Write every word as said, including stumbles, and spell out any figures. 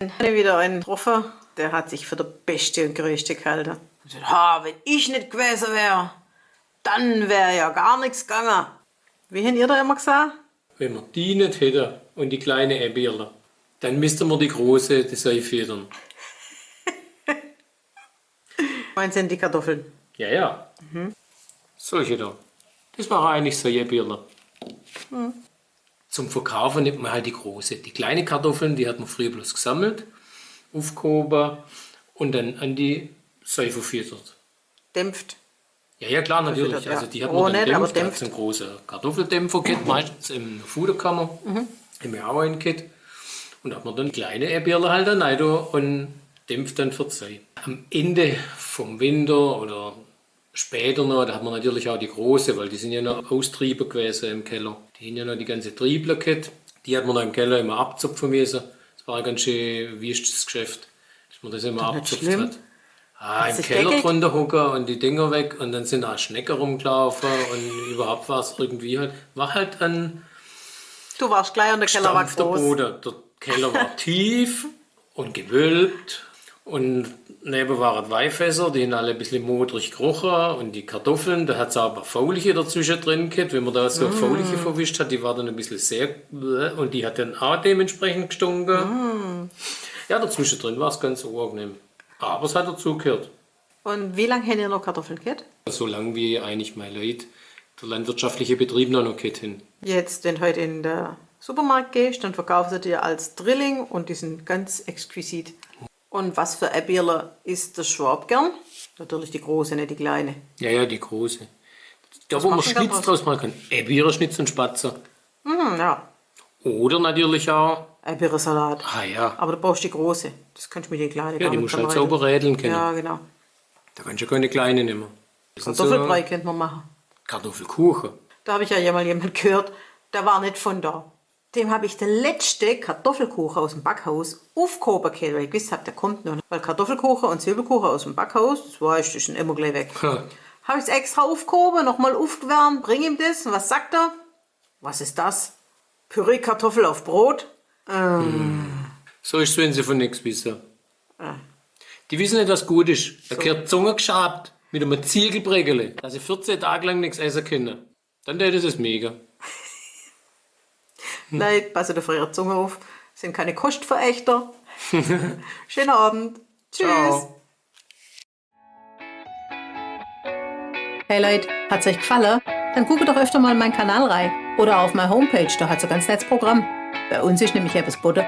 Dann hab ich wieder einen getroffen, der hat sich für der Beste und Größte gehalten. Und sagt: „Ha, wenn ich nicht gewesen wär, dann wär ja gar nichts gegangen.“ Wie habt ihr da immer gesagt? Wenn mer die net hätte und die kleine Äbbierle, dann misste mer die große, die Sei fiedern. Meinst du die Kartoffeln? Ja, ja. Mhm. Solche da. Das war eigentlich Sei-Äbbierle. Mhm. Zum Verkaufen nimmt man halt die große. Die kleine Kartoffeln, die hat man früher bloß gesammelt, aufgehoben und dann an die Sei verfiedert. Dämpft. Ja, ja, klar, natürlich. Also die hat man dann gedämpft, da hat's einen großen Kartoffeldämpfer gehabt, meistens in der Fuderkammer, im Jahr ein Kit. Und da hat man dann kleine Äbbierle halt dann rein und dämpft dann für die Sei. Am Ende vom Winter oder später noch, da hat man natürlich auch die große, weil die sind ja noch austrieben gewesen im Keller. Die haben ja noch die ganze Triebler gehabt. Die hat man noch im Keller immer abzupfen müssen. Das war ein ganz schön wüstes Geschäft, dass man das immer abzupft hat. Ah, im Keller drunter hocken und die Dinger weg und dann sind da Schnecken rumgelaufen und überhaupt war's irgendwie halt, war halt ein Stampf der Boden. Du warst gleich und der Keller war groß. Der Keller war tief und gewölbt und neben waren Weinfässer, die haben alle ein bisschen modrig gerochen und die Kartoffeln, da hat's aber Faulige dazwischen drin gehabt, wenn man da so Faulige verwischt hat, die war dann ein bisschen sehr, und die hat dann auch dementsprechend gestunken. Ja, dazwischen drin war's ganz angenehm. Aber es hat dazugehört. Und wie lang habt ihr noch Kartoffeln gehabt? So lang wie eigentlich meine Leute den landwirtschaftlichen Betrieb noch, noch gehabt haben. Jetzt, wenn du heute in den Supermarkt gehst, dann verkaufen sie die als Drilling und die sind ganz exquisit. Und was für Äbbierle isst der Schwab gern? Natürlich die große, nicht die kleine. Ja, ja, die große. Da, wo man Schnitz draus machen kann. Äbbierle, Schnitz und Spatze. Mhm, ja. Oder natürlich auch Äbbierlesalat. Ah ja. Aber da brauchst du die große. Das kannst du mit den kleinen gar nicht zusammenreiben. Ja, die musst du halt sauber rädeln können. Ja, genau. Da kannst du keine kleine nehmen. Kartoffelbrei könnte man machen. Kartoffelkuchen. Da hab ich ja mal jemand gehört, der war nicht von da. Dem hab ich den letzten Kartoffelkuchen aus dem Backhaus aufgehoben, weil ich gewusst hab, der kommt noch. Weil Kartoffelkuchen und Zwiebelkuchen aus dem Backhaus, das weißt du, die sind immer gleich weg. Ha. Hab ich's extra aufgehoben, nochmal aufgewärmt, bring ihm das. Und was sagt er? Was ist das? Püree Kartoffel auf Brot? Ähm. So ist's, wenn sie von nix wissen. Ah. Die wissen nicht, was gut ist. Da gehört die Zunge geschabt mit einem Ziegelbreckele, dass sie vierzehn Tage lang nichts essen können. Dann tät es mega. Leute, passt auf eure Zunge auf. Sind keine Kostverächter. Schönen Abend. Tschüss. Ciao. Hey Leute, hat's euch gefallen? Dann guckt doch öfter mal in meinen Kanal rein. Oder auf meine Homepage, da hat's ein ganz nettes Programm. Bei uns ist nämlich etwas geboten.